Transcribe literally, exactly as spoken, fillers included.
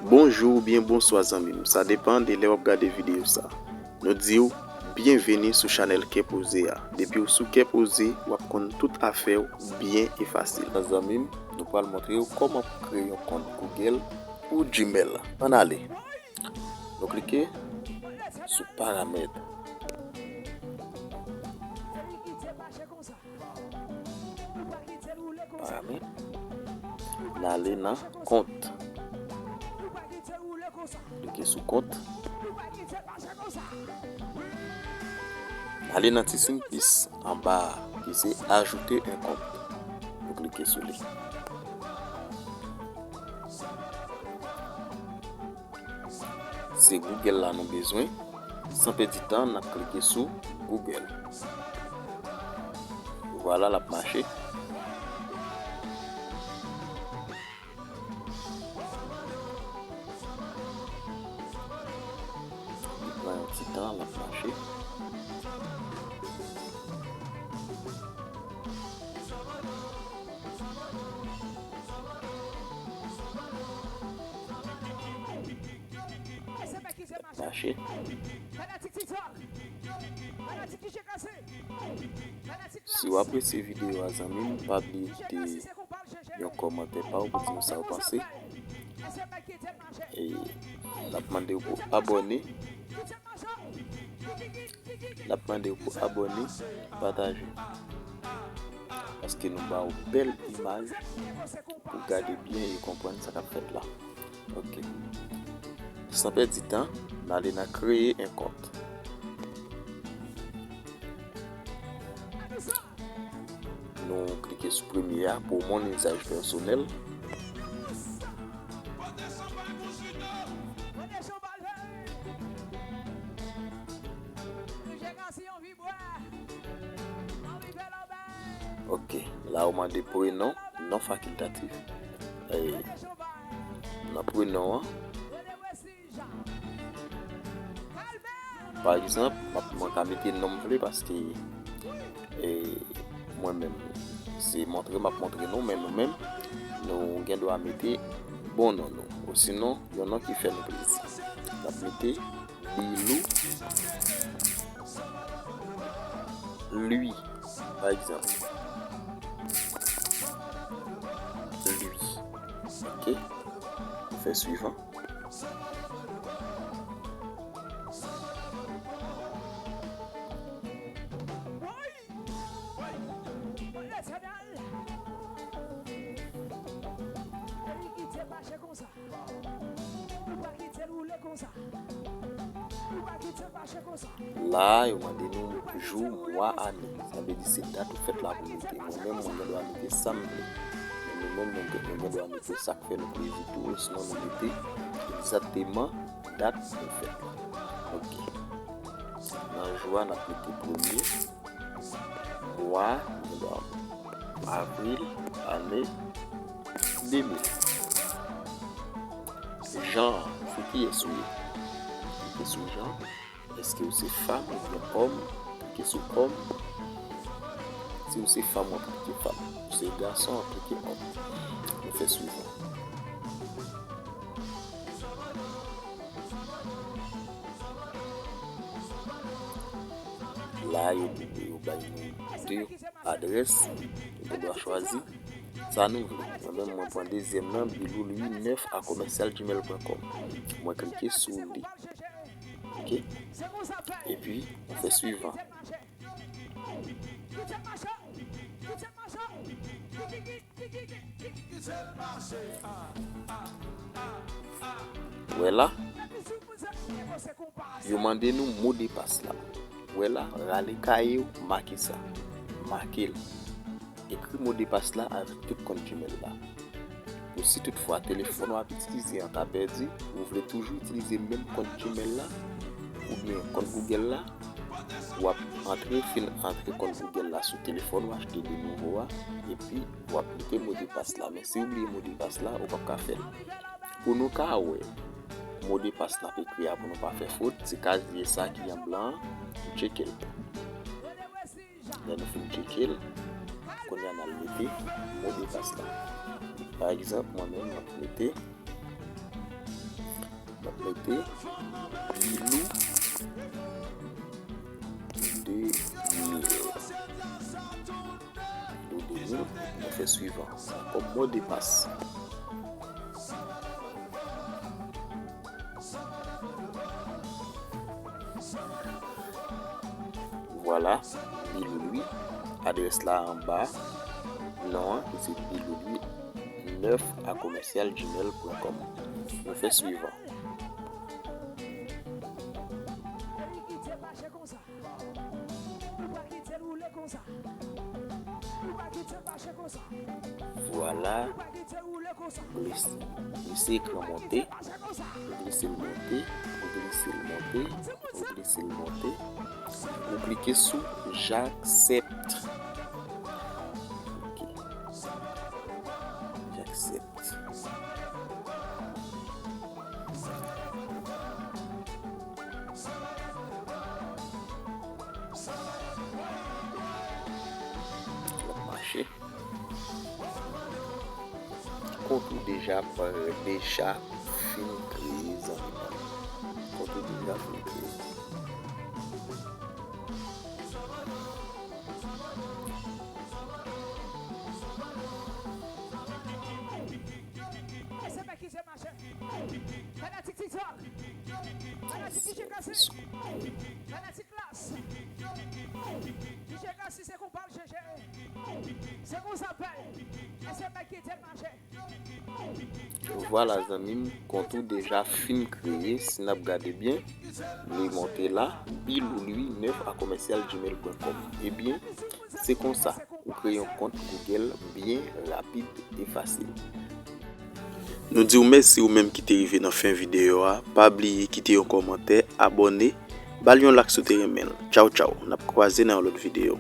Bonjou oubyen bonswa zanmi m, sa depann de lè w ap gade videyo sa. Nou di w byenveni sou chanèl Kè Poze a. Depi w sou Kè Poze, w ap konn tout afè w byen e fasil. Zanmi m, nou pral montre w kòman pou kreye yon kont Google ou Gmail. Ann ale! Nou klike sou paramèt. Paramèt. N ale nan kont. Klike sou kont. N ale nan ti siy plis anba a ki se ajoute un compte. Nou klike sou li. Se Google la nou bezwen. San pèdi tan, n ap klike sou Google. Vwala, l ap mache. Li pran yon ti tan, l ap mache. Mache. Si w apresye videyo a, zanmi m, pa bliye kite yon kòmantè pa w pou di nou sa w panse. E n ap mande w pou abòne. N ap mande w pou abòne, pataje. Paske nou ba w bèl imaj pou gade byen e konprann sa k ap fèt la. Ok. San pèdi tan, n ale nan kreye un compte. Nou klike sou premye a, pour mon usage personnel. Ok, la yo mande prenon, non fakiltatif. E, nan prenon an, pa egzanp, m ap, mwen ka mete non m vle paske, e, mwen menm, se montre m ap montre nou, men nou menm, nou gen dwa mete bon non nou. Osinon, yon non ki fè nou plezi. N ap mete Bilou Louis, pa egzanp. Louis. Ok. Nou fè swivan. La, yo mande nou jou, mwa, ane. Sa vle di se dat ou fèt la pou mete. Mwen menm, mwen gen dwa mete sa m vle. Men nou menm, nou gen, nou gen dwa mete sa k fè nou plezi tou, osinon nou mete egzakteman dat nou fèt la. Ok. Nan jou a, n ap mete premye. Mwa, nou gen dwa avril, ane de mil. Jan, se kiyès ou ye? Klike sou jan. Èske ou se fanm oubyen òm? Klike sou òm. Si ou se fanm, w ap klike fanm. Ou se gason, w ap klike òm. Nou fè swivan. La, yo, yo bay nou de adrès, nou gen dwa chwazi sa nou vle. Mwen menm, mwen pran dezyèm nan, Bilou Louis nèf a commercial gmail point com. Mwen klike sou li. Ok? Epi, mwen fè swivan. Wè la, yo mande nou modepas la. Wè la, rale kaye w, make sa. Make l. Ekri modepas la avèk tout kont Gmail la. Pou si toutfwa telefòn w ap itilize an ta pèdi, ou vle toujou itilize menm kont Gmail la, oubyen kont Google la, w ap antre, fin antre kont Google la sou telefòn ou achte de nouvo a, epi w ap mete modepas la. Men si w bliye modepas la, ou p ap ka fè l. Pou nou ka wè modepas n ap ekri a, pou nou pa fè fot, se kazye sa ki an blan an, nou tcheke l. Lè nou fin tcheke l, kounye a n al mete modepas la. Pa egzanp, mwen menm, m ap mete, Te Bilou de mil. Bilou de mil, nou fè swivan kòm modpas. Vwala, Bilou Louis. Adrès la anba. Non an, se Bilou Louis nèf a commercial gmail point com. Nou fè swivan. Vwala. Glise, glise ekran monte. Glise l monte. Glise l monte. Ou glise l monte, ou klike sou j'accepte. Ok. J'accepte. L ap mache. Kont ou deja, deja fin kreye, zanmi pa m. Kont ou deja fin kreye. Fanatik TikTok, fanatik D J Classic, fanatik Klass, D J Classic, se konpa l chèche. Se konsa fè. E se Mike Etel mache. Vwala, zanmi m, kont ou deja fin kreye. Si n ap gade byen, li monte la, Bilou Louis nèf a commercial gmail point com. Ebyen, se konsa ou kreye yon kont Google byen rapid e fasil. Nou di w mèsi ou menm ki te rive nan fen videyo a. Pa bliye kite yon kòmantè, abòne, ba l yon like si w te renmen l. Tchaw, tchaw. N ap kwaze nan yon lòt videyo.